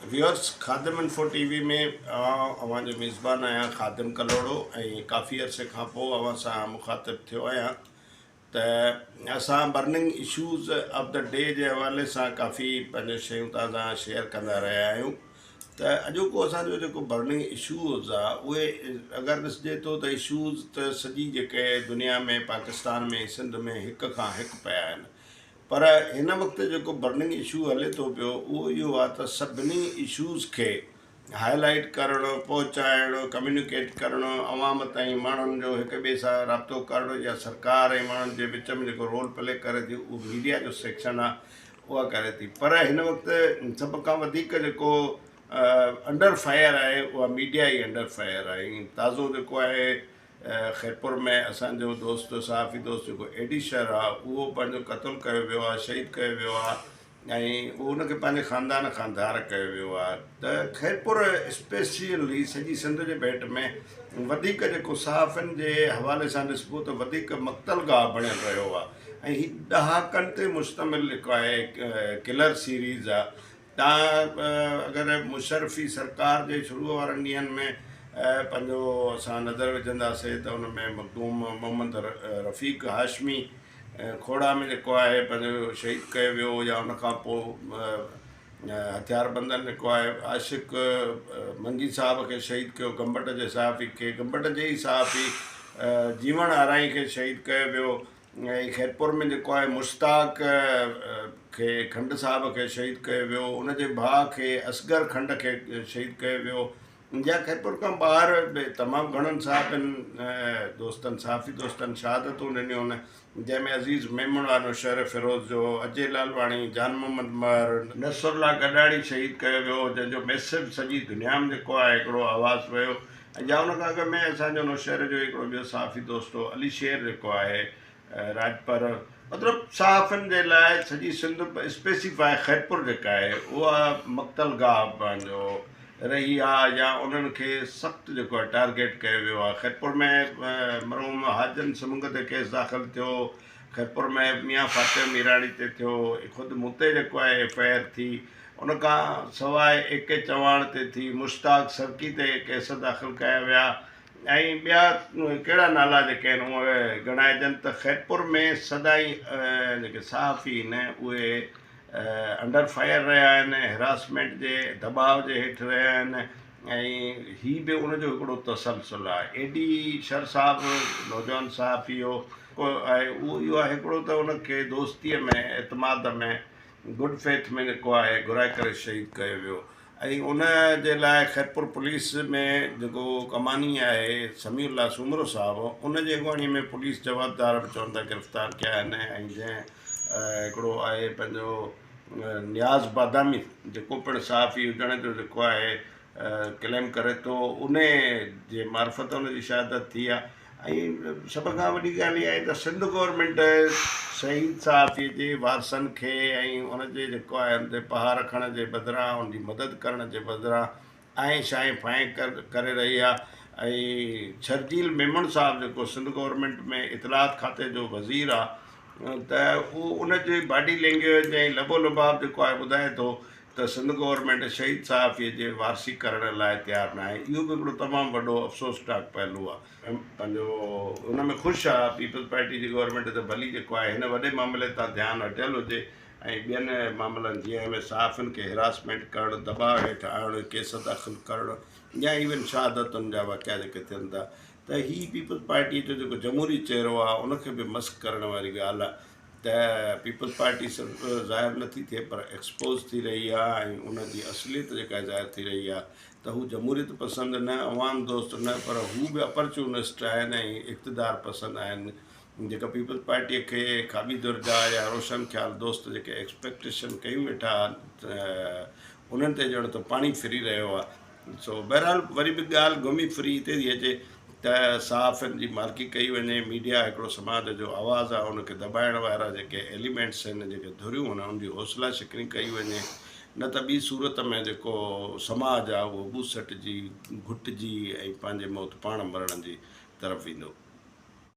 Viewers Khadim info T V ۾ آئون اوهان جو ميزبان آهيان خادم ڪلهوڙو ۽ ڪافي عرصي کان پوء اوهان سان مخاطب ٿيو آهيان ته اسان burning issues of the day جي حوالي سان ڪافي پنهنجو شيون توهان سان شيئر ڪندا رهيا آهيون ته اڄوڪو اسان جو جيڪو برننگ اشوز آ اهي اگر ڏسجي ٿو ته اشوز ته سڄي جيڪي دنيا ۾ پاڪستان ۾ سنڌ ۾ هڪ کان هڪ پيا آهن پر هن وقت جيڪو برننگ اشو هلي ٿو پيو اهو اهو آهي ته سڀني اشوز کي هاء لائيٽ ڪرڻ، پهچائڻ، ڪميونيڪيٽ ڪرڻ، عوام تائين ماڻهن جو هڪ ٻئي سان رابطو ڪرڻ يا سرڪار ۽ ماڻهن جي وچ ۾ جيڪو رول پلي ڪري ٿي اهو ميڊيا جو سيڪشن آهي اها ڪري ٿي پر هن وقت سڀ کان وڌيڪ جيڪو انڊر فائر آهي اها ميڊيا ئي انڊر فائر آهي ۽ تازو جيڪو آهي خيرپور ۾ اسان جو دوست صحافي دوست جيڪو اي ڊي شر آ اهو پنهنجو قتل ڪيو ويو آ شهيد ڪيو ويو آ ۽ ان کي پنهنجي خاندان کان ڌار ڪيو ويو آ ته خيرپور اسپيشلي سڄي سنڌ جي ڀيٽ ۾ وڌيڪ جيڪو صحافين جي حوالي سان ڏسبو ته وڌيڪ مقتل گاهه بڻيل رهيو آ ۽ هي ڏهاڪن تي مشتمل جيڪو آهي ڪلر سيريز آ تان اگر مشرفي سرڪار جي شروع وارن ڏينهن ۾ پنهنجو اسان نظر وجهنداسي ته ان ۾ مخدوم محمد رفيق هاشمي کوڙا ۾ جيڪو آهي پنهنجو شهيد ڪيو ويو يا ان کان پوء هٿياربندن جيڪو آهي عاشق منگي صاحب کي شهيد ڪيو گمبٽ جي صحافي کي گمبٽ جي ئي صحافي جيوڻ آرائين کي شهيد ڪيو ويو ۽ خيرپور ۾ جيڪو آهي مشتاق کي کنڊ صاحب کي شهيد ڪيو ويو ان جي ڀاء کي اصغر کنڊ کي شهيد ڪيو ويو يا خيرپور کان ٻاهر به تمام گهڻن صحافين دوستن صحافي دوستن شهادتون ڏنيون آهن جنهن ۾ عزيز ميمڻ وارو شهر فيروز جو اجي لالواڻي جان محمد مهر نصر الله گڏاڻي شهيد ڪيو ويو جنهن جو ميسج سڄي دنيا ۾ جيڪو آهي هڪڙو آواز ويو ۽ يا ان کان اڳ ۾ اسان جو نوشهري جو هڪڙو ٻيو صحافي دوست هو علي شير جيڪو آهي راڄپر مطلب صحافين جي لاء سڄي سنڌ اسپيسيفاء خيرپور جيڪا آهي اها مقتل گاهه پنهنجو رهي آهي يا انهن کي سخت جيڪو آهي ٽارگيٽ ڪيو ويو آهي خيرپور ۾ مرحوم حاجن سمنگ تي ڪيس داخل ٿيو خيرپور ۾ ميان فاتح ميراڻي تي ٿيو خود مون تي جيڪو آهي ايف I R ٿي ان کان سواء اي ڪي چواڻ تي ٿي، مشتاق سرڪي تي ڪيس داخل ڪيا ويا ۽ ٻيا ڪهڙا نالا جيڪي آهن اهي ڳڻائجن ته خيرپور ۾ سدائين جيڪي صحافي آهن اهي انڊر فائر رهيا آهن، هراسمينٽ جي دٻاء جي هيٺ رهيا آهن ۽ هي به ان جو هڪڙو تسلسل آهي. اي ڊي شر صاحب نوجوان صحافي هو آهي اهو اهو آهي هڪڙو ته ان کي دوستيء ۾ اعتماد ۾ گڊ فيٿ ۾ جيڪو آهي گهرائي ڪري شهيد ڪيو ويو ۽ ان جي لاء خيرپور پوليس ۾ جيڪو ڪماني آهي سميع الله سومرو صاحب ان جي اڳواڻي ۾ پوليس جوابدار به چون ٿا گرفتار ڪيا آهن ۽ جنهن هڪڙو آهي پنهنجو نياز بادامي جيڪو پڻ صحافي هجڻ جو جيڪو آهي ڪليم ڪري ٿو ان جي معرفت ان جي شهادت ٿي آهي ۽ سڀ کان وڏي ڳالهه اها آهي ته سنڌ گورنمينٽ شهيد صحافي جي وارثن کي ۽ ان جي جيڪو آهي ان تي پها رکڻ جي بدران ان جي مدد ڪرڻ جي بدران آئين شائين فائين ڪري رهي آهي ۽ شرجيل ميمڻ صاحب جيڪو سنڌ گورنمينٽ ۾ اطلاعات کاتي جو وزير آهي ته اهو ان جي باڊي لينگويج ۽ لبو لباب جيڪو آهي ٻڌائي ٿو ته سنڌ گورنمينٽ شهيد صحافي جي وارثي ڪرڻ لاء تيار ناهي اهو به هڪڙو تمام وڏو افسوسناڪ پهلو آهي. پنهنجو ان ۾ خوش آ پيپلز پارٽي جي گورنمينٽ ته ڀلي جيڪو آهي هن وڏي معاملي تان ڌيان هٽيل هجي ۽ ٻين معاملن جيئن ۾ صحافين کي هراسمينٽ ڪرڻ دٻاء هيٺ آڻڻ ڪيس داخل ڪرڻ يا ايون شهادتن جا واقعا جيڪي ٿين ٿا ته هي پيپلز پارٽي جو جيڪو جمهوري چهرو آ ان کي به مسخ ڪرڻ واري ڳالهه آ ته پيپلز پارٽي صرف ظاهر نٿي ٿئي پر ايڪسپوز ٿي رهي آهي ۽ ان جي اصليت جيڪا ظاهر ٿي رهي آهي ته هو جمهوريت پسند نه عوام دوست نه پر هو به اپرچونسٽ آهن ۽ اقتدار پسند آهن جيڪا پيپلز پارٽي کي کاٻي ڌر جا يا روشن خيال دوست جيڪي ايڪسپيڪٽيشن ڪيون ويٺا انهن تي ڄڻ ته پاڻي ڦري رهيو آهي سو بهرحال وري به ڳالهه گهمي ڦري هتي ٿي اچي ته صحافين جي مالڪي ڪئي وڃي، ميڊيا هڪڙو سماج جو آواز آهي ان کي دٻائڻ وارا جيڪي ايليمينٽس آهن جيڪي ڌريون آهن ان جي حوصلا شڪني ڪئي وڃي نه ته ٻي صورت ۾ جيڪو سماج آهي اهو ٻوسٽجي، گهٽجي ۽ پنهنجي موت پاڻ مرڻ جي طرف ويندو.